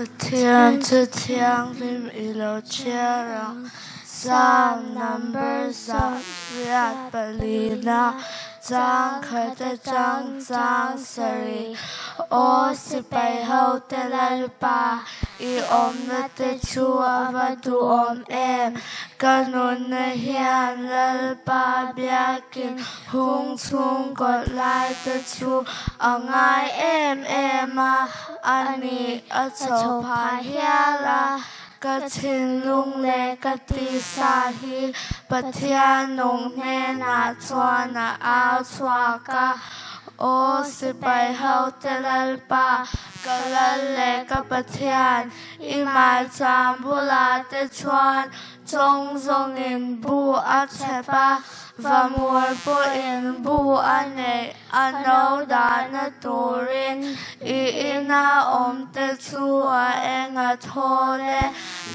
Pathian chu thianghlim i lo chhiar ang. Psalm number 84 chang khat atang chang sarih. Aw sipai hote Lalpa, i awmna te chu a va duhawm em! Ka nunna hian Lalpa biakin hung chhung kawt lai te chu a ngai em em a. A ni, a chho phah hial a, ka thinlung leh ka tisa hi Pathian nung hnenah chuan a au chhuak a, Aw sipai hote Lalpa, ka Lal leh ka Pathian, i maicham bulah te chuan Chawng zawngin bu a chhep a, vamur pawhin bu a neih a no dahna turin i ina awmte chu a eng a thawl e,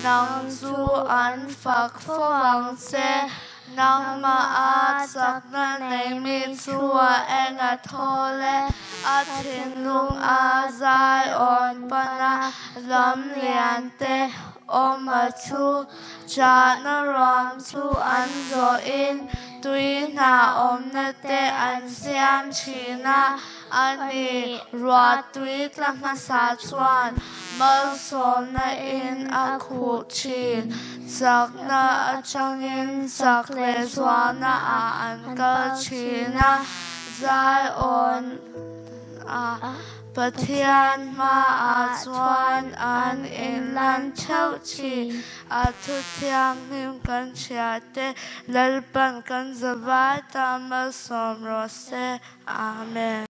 nang chu an fak fo ang che. Nangmah a chakna nei mi chu a eng a thawl e, a thinlung a zai awn pana lam lian te. Awma chu chahna ruam chu an zawhin tui hna awmna te an siam thin a, a ni. Ruah tui tla hmasa chuan malsawmna in a khuh thin. Chakna atangin chak leh zualna ah an kal thin a, zai awn a. Pathian hmaah chuan an inlan theuh thin. A thu thianghlim kan hria te, Lalpan kan zavai ta malsawm rawh se. Amen.